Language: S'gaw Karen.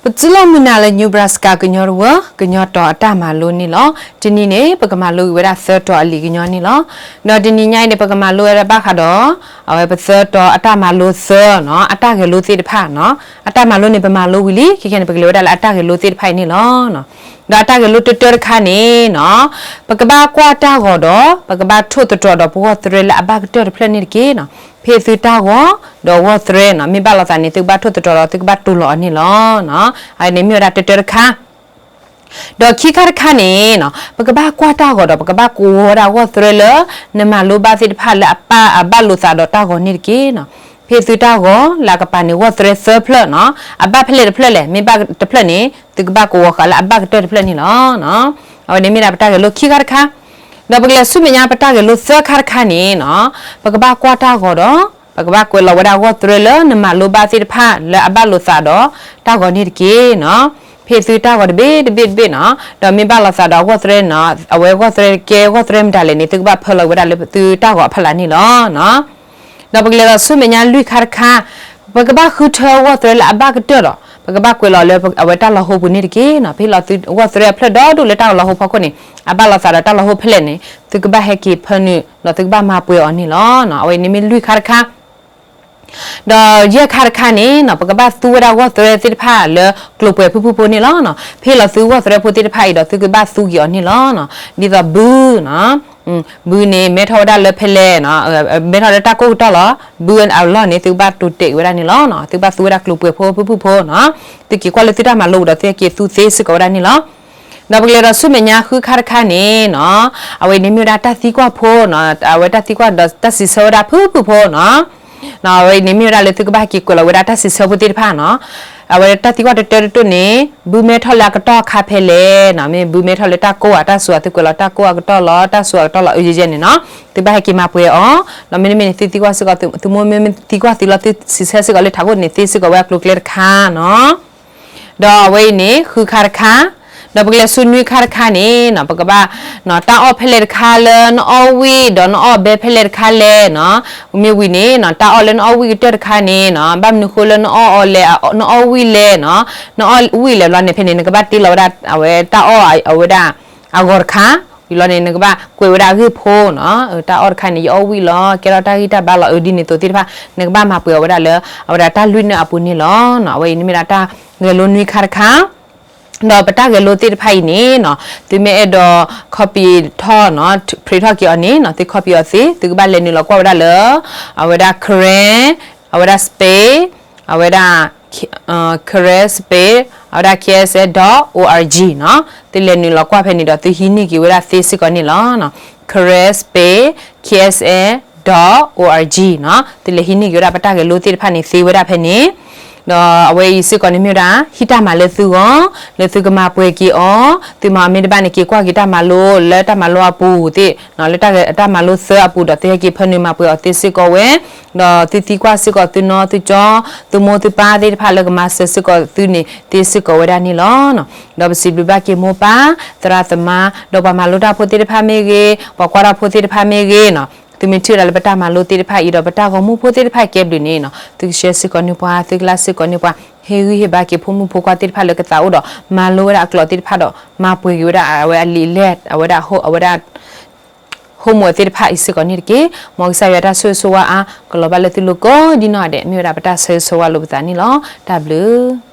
ပတူၢ်လိာ်မုာ်နၤလၢ Nebraska ကညီတဝၢ ကညီတီၤအတၢ်မၤလိန့ၣ်လီၤ. တနံၤန့ၣ် ပကမၤလိက့ၤဝဲဒၣ်သၢတီၤအလံာ်ကညီန့ၣ်လီၤ. ဒီးတနံၤညါအံၤန့ၣ် ပကမၤလိဝဲဒၣ်ဘၣ်ဃးဒီး အဝဲပသၢတီၤအတၢ်မၤလိသၢနီၤ, အတၢ်ဂဲၤလိသ့ၣ်တဖၣ်နီၤ. အတၢ်မၤလိန့ၣ် ပမၤလိဝံၤလံ, ခဲခဲန့ၣ် ပကလဲၤဝဲဒၣ်လၢအတၢ်ဂဲၤလိသ့ၣ်တဖၣ်အံၤန့ၣ်လီၤ. ဒီးအတၢ်ဂဲၤလိတၢတၢတခါန့ၣ်နီၤ, ပကဘၣ်ကွၢ်တၢ်ဂီၤဒီး ပကဘၣ်ထိၣ်သတြီၤဒီးပဂီၢ်သရဲလၢအဘၣ်ကတၢၢ်တဖျၢၣ်န့ၣ်တက့ၢ်နီၤ. ဖဲသုတၢ်ဂီၤဒီးဂီၢ်သရဲနီၤ, မ့ၢ်ဘၣ်လိာ်သးန့ၣ် သုကဘၣ်ထိၣ်သတြီၤဒီးသုကဘၣ်တိၤလီၤအီၤန့ၣ်လီၤ. အန့ၣ်မ့ၢ်ဝဲဒၣ်တၢတၢတခါ ဒီးခံခါတခါန့ၣ်နီၤ, ပကဘၣ်ကွၢ်တၢ်ဂီၤဒီး ပကဘၣ်ကိးဝီၤဝဲဒၣ်ဂီၢ်သရဲလၢ နမၤလိဘၣ်သ့ၣ်တဖၣ်လၢအဘၣ်လိာ်သးဒီးတၢ်ဂီၤန့ၣ်တက့ၢ်နီၤ. ဖဲသုတၢ်ဂီၤလၢအကပၤန့ၣ် ဂီၢ်သရဲသၢဖျၢၣ်နီၤ, အဘၣ်ဖဲလဲၣ်တဖျၢၣ်လဲၣ်, မ့ၢ်ဘၣ်တဖျၢၣ်န့ၣ် သုကဘၣ်ကိးဝီၤဃာ်လၢအဘၣ်ကတၢၢ်တဖျၢၣ်န့ၣ်လီၤ. အဝဲန့ၣ်မ့ၢ်ဒၣ်ပတၢ်ဂဲၤလိခံခါတခါ ဒီးပကလဲၤဆူမဲာ်ညါပတၢ်ဂဲၤလိသၢခါတခါန့ၣ်နီၤ, ပကဘၣ်ကွၢ်တၢ်ဂီၤဒီး ပကဘၣ်ကွဲးလီၤဝဲဒၣ်ဂီၢ်သရဲလၢနမၤလိဘၣ်သ့ၣ်တဖၣ်လၢအဘၣ်လိာ်သးဒီးတၢ်ဂီၤန့ၣ်တက့ၢ်နီၤ. ဖဲသုတၢ်ဂီၤတဘ့ၣ်တဘ့ၣ်တဘ့ၣ်နီၤ, ဒီးမ့ၢ်ဘၣ်လိာ်သးဒီးအဂီၢ်သရဲနီၤ, အဝဲဂီၢ်သရဲကဲဂီၢ်သရဲမတၤလဲၣ်န့ၣ် သုကဘၣ်ဖၢလီၤဝဲဒၣ်လၢသုတၢ်ဂီၤအဖီလာ်န့ၣ်လီၤ. ဒီးပကလဲၤဒီးဆူမဲာ်ညါလွံၢ်ခါတခါ, ပကဘၣ်ဃုထၢဂီၢ်သရဲလၢအဘၣ်ကတၢၢ်ဒီး ပကဘၣ်ကွဲးလီၤလၢအဝဲတၢ်လီၤဟိပူၤန့ၣ်တက့ၢ်နီၤ. ဖဲလီၤသုဂီၢ်သရဲအဖျၢၣ်ဒီဒူၣ်လၢတၢ်လီၤဟိဖီခိၣ်န့ၣ် အဘၣ်လိာ်သးဒီးတၢ်လီၤဟိဖဲလဲၣ်န့ၣ် သုကဘၣ်ဟဲက့ၤဖၢနုာ် ဒီးသုကဘၣ်မၤပှဲၤအီၤန့ၣ်လီၤ. အဝဲန့ၣ်မ့ၢ်လွံၢ်ခါတခါ ဒီးယဲၢ်ခါတခါန့ၣ်နီၤ, ပကဘၣ်သူဝဲဒၣ်ဂီၢ်သရဲသ့ၣ်တဖၣ်လၢကျိၤပှဲၤဖုၣ်ဖုၣ်ဖိန့ၣ်လီၤ. ဖဲလီၤသုဂီၢ်သရဲဖိသ့ၣ်တဖၣ်အံၤဒီး သုကဘၣ်သူက့ၤအီၤန့ၣ်လီၤ. ဒ်သိးဘုနီၤ, ဘုန့ၣ် မဲထီၣ်ဝဲဒၣ်လၢဖဲလဲၣ်, မဲထီၣ်လၢတၢ်ကိၢ်ကတီၢ်လီၤ. ဘုအလီၢ်န့ၣ် သုကဘၣ်တိၤတဲာ်က့ၤဝဲဒၣ်န့ၣ်လီၤ. သုကဘၣ်သူဝဲဒၣ်ကျိၤပှဲၤဖိဖုၣ်ဖုၣ်ဖိနီၤ. သုက့ၤကွၢ်လၢသုတၢ်မၤလိပူၤဒီး သုဟဲက့ၤသူသ့စ့ၢ်ကီးဝဲဒၣ်န့ၣ်လီၤ. ဒီးပကလဲၤဒီးဆူမဲာ်ညါဃုခါတခါန့ၣ်နီၤ, အဝဲန့ၣ်မ့ၢ်ဝဲဒၣ်တၢ်သံကွၢ်ဖိနီၤ, အဝဲတၢ်သံကွၢ်ဒီးတၢ်စံးဆၢဝဲဒၣ်ဖုၣ်ဖုၣ်ဖိနီၤ. အဝဲန့ၣ်မ့ၢ်ဝဲဒၣ်လၢသုကဘၣ်ဟဲက့ၤကွဲးလီၤဝဲဒၣ်တၢ်စံးဆၢဖိသ့ၣ်တဖၣ်နီၤ. အဝဲတၢ်သံကွၢ်တတၢတတိၢ်န့ၣ် ဘုမဲထီၣ်လၢအကတီၢ်အခါဖဲလဲၣ်နီၤ, မ့ၢ်ဘုမဲထီၣ်လၢတၢ်ကိၢ်ဧါတၢ်စူၤဧါ, သုကွဲးလီၤတၢ်ကိၢ်အကတီၢ်လီၤ တၢ်စူၤအကတီၢ်လီၤ အယဲၢ်ယဲၢ်န့ၣ်နီၤ. သုဘၣ်ဟဲက့ၤမၤပှဲၤအီၤ, ဒီးမ့တမ့ၢ်န့ၣ် သုသံကွၢ်စ့ၢ်ကီး သုမိၢ်မ့ၢ်သံကွၢ်သုလီၤ သုစံးဆၢစ့ၢ်ကီးလၢထးခိၣ်န့ၣ် သ့စ့ၢ်ကီးဝဲအကျိၤအကျဲတခါနီၤ. ဒီးအဝဲအံၤန့ၣ် ဃုခါတခါ, ဒီးပကလဲၤဆူနွံခါတခါန့ၣ်နီၤ, ပကဘၣ် တၢ်အီၣ်ဖဲလဲၣ်တခါလၢနအီၣ်ဝံၣ် ဒီးနအီၣ်ဘဲဖဲလဲၣ်တခါလဲၣ်နီၤ. မ့ၢ်ဝံၤန့ၣ်နီၤ, တၢ်အီၣ်လၢနအီၣ်ဝံၣ်ကတၢၢ်တခါန့ၣ်နီၤ, ဘၣ်မနုၤဃိလၢနအီၣ်အီၤလဲၣ်, နအီၣ်ဝံၣ်လဲၣ်နီၤ, နအီၣ်ဝံၣ်လဲၣ်ဘျီန့ၣ် ဖဲန့ၣ် နကဘၣ်တ့လီၤဝဲဒၣ် အဝဲတၢ်အီၣ်အဝဲဒၣ် အဂီၤတခါ, ဝံၤလီၤန့ၣ် နကဘၣ်ကွဲးဝဲဒၣ်အဂ့ၢ်ဖိနီၤ, တၢ်အီၣ်တခါန့ၣ် ယအီၣ်ဝံၣ်လီၤ ကဲထီၣ်တၢ်ဂံၢ်တၢ်ဘါလီၤ အဒ်န့ၣ်သိးသ့ၣ်တဖၣ် နကဘၣ်မၤပှဲၤအီၤဝဲဒၣ်လၢ အဝဲဒၣ်တၢ်လွံၢ်နၢၣ်အပူၤန့ၣ်လီၤ. အဝဲအံၤန့ၣ်မ့ၢ်ဒၣ်တၢ်ဂဲၤလိနွံခါတခါ ဒီးပတၢ်ဂဲၤလိသ့ၣ်တဖၣ်အံၤန့ၣ်နီၤ, သုမ့ၢ်အဲၣ်ဒိး copy ထီၣ်နီၤ, print ထီၣ်က့ၤအီၤန့ၣ်နီၤ, သု copy အီၤသ့ သုကဘၣ်လဲၤနုာ်လီၤကွၢ်ဝဲဒၣ်လၢ အဝဲဒၣ် Karen အဝဲဒၣ် Space အဝဲဒၣ် Karen Space အဝဲဒၣ် K S L dot O R G နီၤ, သုလဲၤနုာ်လီၤကွၢ်ဖဲန့ၣ်ဒီး သုဟံးန့ၢ်က့ၤဝဲဒၣ်သ့စ့ၢ်ကီးန့ၣ်လီၤ. Karen Space K S L dot O R G နီၤ, သုလဲၤဟံးန့ၢ်က့ၤဝဲဒၣ်ပတၢ်ဂဲၤလိသ့ၣ်တဖၣ်န့ၣ်သ့ဝဲဒၣ်ဖဲန့ၣ် ဒီးအဝဲအံၤစ့ၢ်ကီးန့ၣ်မ့ၢ်ဝဲဒၣ် ဟံၣ်တၢ်မၤလၢသုဂီၢ် လၢသုကမၤပှဲၤက့ၤအီၤ, သုမၤအီၤမ့ၢ်တဘၣ်န့ၣ် က့ၤကွၢ်က့ၤတၢ်မၤလိလၢတၢ်မၤလိအပူၤသ့ၣ်နီၤ, လၢတၢ်ဂဲၤ တၢ်မၤလိသၢအပူၤဒီး သုဟဲက့ၤဖၢနုာ်မၤပှဲၤအီၤသ့စ့ၢ်ကီးဝဲ, ဒီးသုသံကွၢ်စ့ၢ်ကီးသုနီၢ်သုကၠီ သုမိၢ်သုပၢ်သ့ၣ်တဖၣ်လၢကမၤစၢၤစ့ၢ်ကီးသုန့ၣ် သ့စ့ၢ်ကီးဝဲဒၣ်န့ၣ်လီၤ. ဒီးပစံးဘျုးဘၣ်က့ၤမိၢ်ပၢ် သရၣ်သမါ ဒီးပှၤမၤလိတၢ်ဖိသ့ၣ်တဖၣ်မ့ၢ်ဂ့ၤ, ပှၤကွၢ်တၢ်ဖိသ့ၣ်တဖၣ်မ့ၢ်ဂ့ၤနီၤ, သုမ့ၢ်ထံၣ်ဝဲဒၣ်လၢပတၢ်မၤလိသ့ၣ်တဖၣ်အံၤ ဒီးပတၢ်ဂီၤမူဖိသ့ၣ်တဖၣ်ကဲဘျုးန့ၣ်နီၤ, သုကshareစ့ၢ်ကီးန့ၢ်ပှၤ, သုကlikeစ့ၢ်ကီးန့ၢ်ပှၤ, ဟ့ၣ်ဂံၢ်ဟ့ၣ်ဘါက့ၤဖိမုၣ်ဖိခွါသ့ၣ်တဖၣ်လၢကသးအိၣ်ဒီး မၤလိဝဲဒၣ်အကျိာ်သ့ၣ်တဖၣ်ဒီး မၤပှဲၤက့ၤဝဲဒၣ်အဝဲအလံာ်လဲၢ် အဝဲဒၣ် အဝဲဒၣ် homework သ့ၣ်တဖၣ်အံၤစ့ၢ်ကီးန့ၣ်တက့ၢ်. မ်ကစၢ်ယွၤတၢ်ဆိၣ်ဂ့ၤဆိၣ်ဝါအါ ကလီၤဘၣ်လၢသုလိၤကိးဒ်နီၢ်ဂၤဒဲး မ့ၢ်ဝဲဒၣ်ပတၢ်ဆၢဂ့ၤဆၢဝါလိာ်ပသးန့ၣ်လီၤ. တၢ်ဘျုး